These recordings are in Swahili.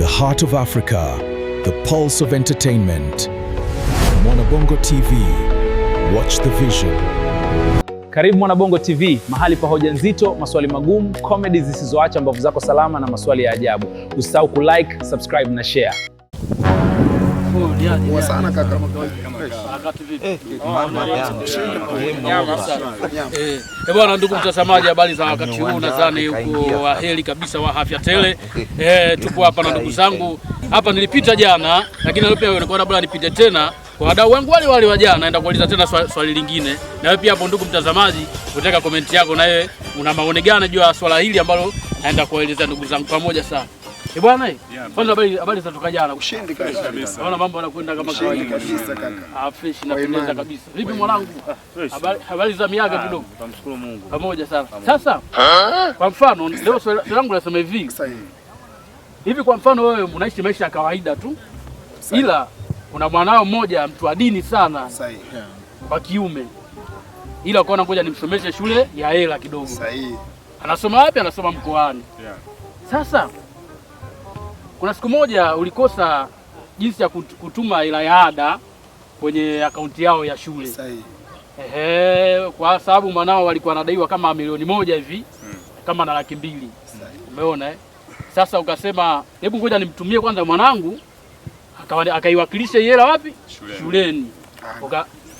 The heart of Africa, the pulse of entertainment. Mwanabongo TV, watch the vision. Karibu Mwanabongo TV, mahali pa hoja nzito, maswali magumu, comedy zisizoacha mbavu zako salama na maswali ya ajabu. Usisahau kulike, subscribe na share. Poa sana kaka. Eh, bwana ndugu mtazamaji, habari za wakati huu? Nadhani uko waheri kabisa wa afya tele. Tupo hapa na ndugu zangu hapa. Nilipita jana, lakini leo pia nilikuwa bora nipite tena kwa wadau wangu wale wale wa jana, naenda kuuliza tena swali lingine. Na wewe pia hapo, ndugu mtazamaji, utaweka comment yako, na wewe una maoni gani juu ya swala hili ambalo naenda kueleza ndugu zangu pamoja sana. Eh bwana, kwanza habari za toka jana. Ushindi kabisa. Naona mambo yanakwenda kama Ushindi kawaida. kabisa kaka. Ah, fresh napendeza kabisa. Vipi mwanangu? Habari za miaka kidogo. Tunamshukuru Mungu. Pamoja sana. Sasa kwa mfano leo swali langu nasema hivi. Sahihi. Hivi kwa mfano wewe unaishi maisha ya kawaida tu. Ila kuna mwanao mmoja mtu wa dini sana Sahihi. wa kiume. Ila ukaona ngoja nimsomeshe shule ya hela kidogo. Sahihi. Anasoma wapi? Anasoma mkoani. Sasa kuna siku moja ulikosa jinsi ya kutuma hela ya ada kwenye akaunti yao ya shule. Sahihi. Ehe, kwa sababu mwanao walikuwa wanadaiwa kama 1,000,000 hivi kama na 200,000. Umeona eh? Sasa ukasema hebu ngoja nimtumie kwanza mwanangu akaiwakilishe hela wapi? Shuleni.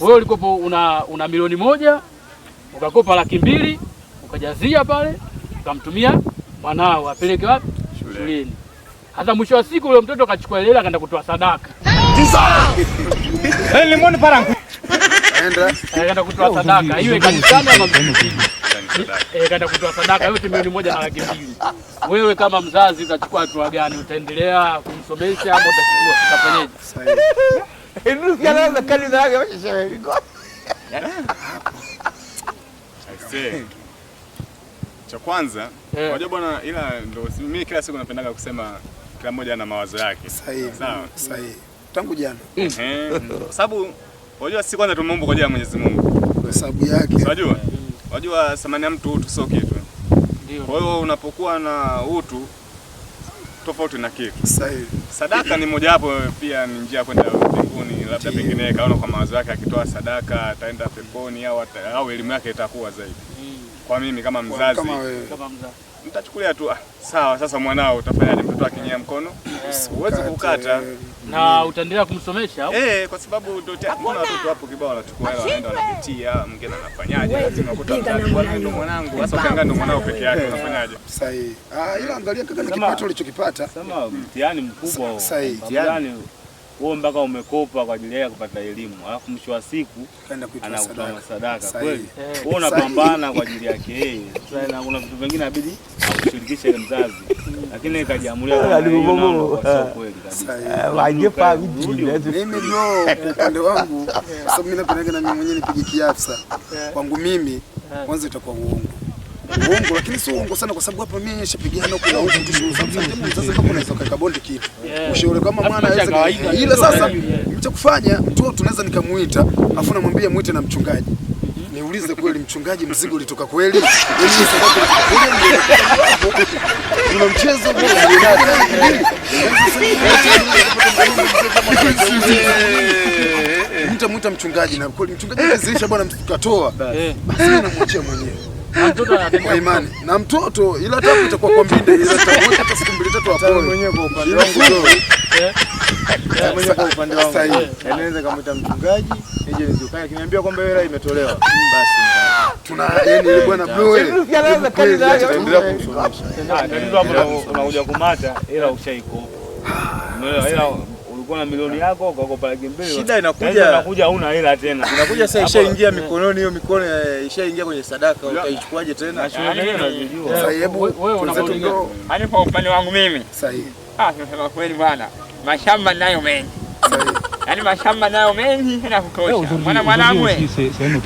Wewe ulikopo una 1,000,000 ukakopa 200,000 ukajazia pale ukamtumia mwanao apeleke wapi? Shuleni. Hata mwisho wa siku yule mtoto akachukua hela akaenda kutoa sadaka. Enda. Akaenda kutoa sadaka. Iwe kanisani ama msikitini. Kaenda kutoa sadaka yote 1,100,000. Wewe kama mzazi utachukua hatua gani? Utaendelea kumsomesha ama utachukua utafanyaje? Sahihi. Aisee. Cha kwanza, unajua bwana, ila ndo mimi kila siku napendaga kusema kila mmoja ana mawazo yake. Sahihi. Sawa. Sahihi. Tangu jana. Kwa sababu unajua sisi kwanza tumeumbwa kwa ajili ya Mwenyezi Mungu. Kwa sababu yake. Unajua? Unajua thamani ya mtu utu sio kitu. Ndio. Kwa hiyo unapokuwa na utu tofauti na kitu. Sahihi. Sadaka ni mojawapo pia ni njia ya kwenda mbinguni, labda pengine kaona kwa mawazo yake akitoa sadaka ataenda peponi au elimu yake itakuwa zaidi. Kwa mimi kama mzazi, Kama wewe. Kama mzazi. nitachukulia tu sawa, sasa mwanao utafanyaje? Mtoto akinyea mkono huwezi kukata. Na utaendelea kumsomesha au? Kwa sababu ndio mbona watoto hapo kibao wanachukua hela wanaenda wanapitia, mwingine anafanyaje? Lazima kuta mzazi, bwana ndio mwanangu. Sasa ukiangalia ndio mwanao peke yake unafanyaje? Sahihi. Ila angalia kaka na kipato ulichokipata. Sema mtihani mkubwa huo. Sahihi. Mtihani huo mpaka umekopa kwa ajili yake kupata elimu. Alafu mwisho wa siku Kaenda kuitoa anakutoa sadaka. sadaka. Sahihi. Kweli. Wewe unapambana kwa ajili yake yeye. Sasa na kuna vitu vingine inabidi akushirikishe ile mzazi. Lakini ikajiamulia kwamba hiyo nalo sio kweli kabisa. Sahihi. Mimi bro, kwa upande wangu, kwa sababu mimi napendaga na mimi mwenyewe nipige kiafsa. Kwangu mimi kwanza itakuwa uongo. Uongo, lakini sio uongo sana kwa sababu hapa mimi nishapigana huko na huko tu. Sababu sasa kama unaweza kuweka bondi kitu. Ushauri kama mwana Maisha aweze kawaida. ila sasa cha kufanya mtoto naweza nikamuita, afu namwambia muite na mchungaji. Niulize kweli mchungaji, mzigo ulitoka kweli? Yaani sadaka ilitoka kweli? Kuna mchezo bro. Mtamuita mchungaji na kweli mchungaji kaziisha bwana, mkatoa. Basi mimi namwachia mwenyewe. Na mtoto Kwa anatembea imani. Na mtoto ila hata itakuwa kwa mbinde ila atamweka hata siku 2 3 apoe. Mwenyewe kwa upande wangu mwenyewe kwa upande wangu. Sahihi. Naweza kumuita mchungaji nije nizukae akiniambia kwamba hela imetolewa basi Tuna yani ile bwana bro wewe. nitaendelea kumsomesha. Tatizo hapo unakuja kumata hela ushaikopa. Umeelewa? Hela ulikuwa na milioni yako ukakopa 200,000. Shida inakuja- Sasa inakuja huna hela tena. Inakuja sasa ishaingia mikononi, hiyo mikono ishaingia kwenye sadaka, utaichukuaje tena? Na shule zenyewe unazijua. Sahihi, hebu Wewe una maoni gani? bro. Yaani kwa upande wangu mimi, Sahihi. nasema kweli bwana, mashamba nayo mengi. Sahihi. Yaani mashamba nayo mengi tena kutosha. Maana mwanangu wewe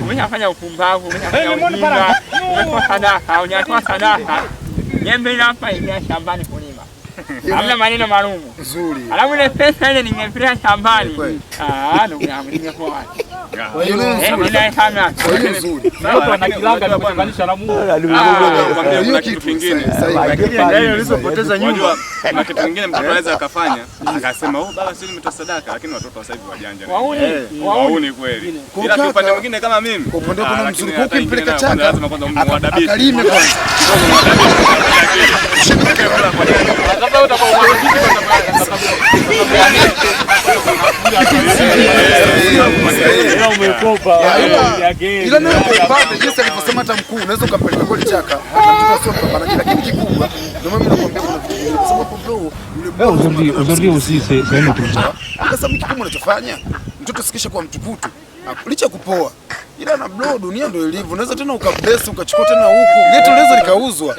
umeshafanya upumbavu, umeshafanya ujinga, umetoa sadaka, hujatoa sadaka. Jembe ile hapa ingia shambani kulima. Hamna maneno marumu. Nzuri. Alafu ile pesa ile ningepeleka shambani. Kweli. Ndugu yangu ningekuwa wapi? Kwa hiyo nzuri. Kwa hiyo nzuri. Mtoto ana kilanga na kulinganisha na Mungu. Kwambia kuna kitu kingine. Lakini yeye alizopoteza nyumba. Kuna kitu kingine mtoto anaweza akafanya akasema, "Oh baba, sisi nimetoa sadaka," lakini watoto sasa hivi wajanja. Wauni kweli. Ila kwa upande mwingine kama mimi, kwa upande wako na mzuri, kwa ukimpeleka chaka lazima kwanza umwadabishe. Akalime kwanza. Sasa utakuwa Umekopa. Ila nayo kwa upande jinsi alivyosema hata mkuu, unaweza ukampeleka kweli chaka mtoto sio mpambanaji, lakini kikubwa ndio maana mimi nakwambia kuna vitu vingine, kwa sababu bro yule Aujourd'hui aussi c'est un autre jour. Sasa mimi kikubwa unachofanya mtoto sikisha kwa mtukutu licha kupoa, ila na bro dunia ndio ilivyo, unaweza tena ukabless ukachukua tena huku geto laweza likauzwa.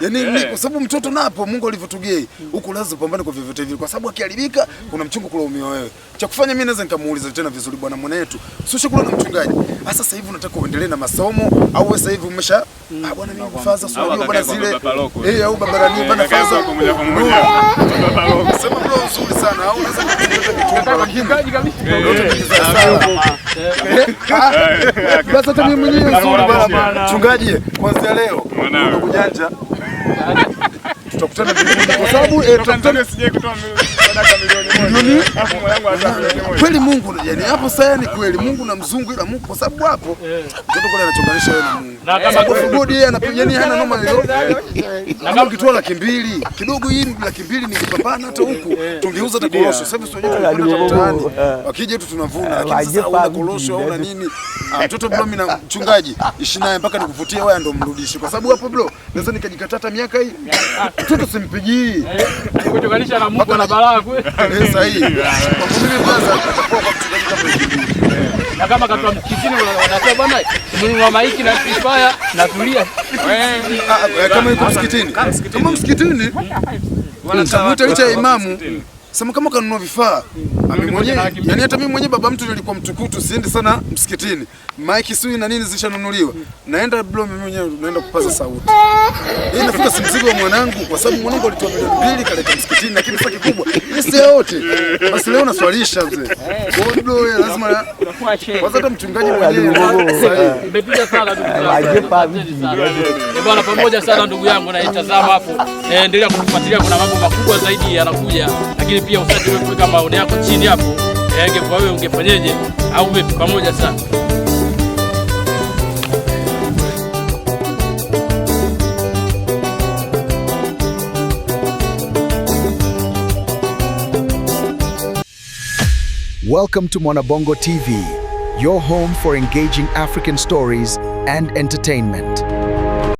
Yaani kwa sababu mtoto napo Mungu alivyotugei huku lazima upambane kwa vyovyote vile, kwa sababu akiharibika kuna mchungu kulaumiwa wewe. Cha kufanya mimi naweza nikamuuliza tena vizuri, bwana mwanetu, sio shukuru na mchungaji, hasa sasa hivi unataka uendelee na masomo au wewe sasa hivi umesha bwana mimi faza sio unajua bwana zile au baba nani bwana faza moja kwa moja. Sema bro nzuri sana au unaweza kuleta mitumba lakini basi hata mimi mwenyewe nzuri bwana mchungaji, kuanzia leo unakujanja tutakutana mbinguni kwa sababu tutakutana, sije kutoa sadaka milioni 1 hapo mwanangu hata milioni 1 kweli. Mungu yani hapo sasa ni kweli Mungu na mzungu, ila Mungu kwa sababu hapo mtoto kule anachonganisha wewe na Mungu, Na kama God yeye anapiga yani hana noma yoyote. Na kama ukitoa 200,000 kidogo, hii 200,000 ningepambana hata huku tungeuza hata korosho. Sasa hivi sio tunapata mtaani, wakija tu tunavuna, lakini sasa una korosho au una nini? Mtoto bro, mimi na mchungaji ishi naye mpaka nikuvutie wewe ndo mrudishe, kwa sababu hapo bro naweza nikajikata miaka hii mtoto simpigii kuchonganisha na Mungu na balaa kweli. Sahihi. Kwa mimi kwanza atakuwa kwa mchungaji kama hivi. Na kama katoa msikitini wanasema bwana tumenunua maiki na kifaya na tulia. Kama yuko msikitini. Kama msikitini wanamuita licha ya imamu. Sema kama kanunua vifaa. Mimi mwenyewe, yani hata mimi mwenyewe baba mtu nilikuwa mtukutu, siendi sana msikitini. Maiki sui na nini zishanunuliwa. Naenda bro mimi mwenyewe naenda kupaza sauti. Yeye nafuta si mzigo wa mwanangu kwa sababu mwanangu alitoa milioni 2 kaleta msikitini, lakini sasa kikubwa si yote. Basi leo naswalisha mzee. Kwa hiyo bro lazima kwanza hata mchungaji mwenyewe. Nimepiga sana ndugu zangu. Bwana pamoja sana ndugu yangu na itazama hapo. Endelea kutufuatilia, kuna mambo makubwa zaidi yanakuja. Lakini pia usije kuweka maoni yako chini hapo. Ingekuwa wewe ungefanyeje au vipi? Pamoja sana. Welcome to Mwanabongo TV, your home for engaging African stories and entertainment.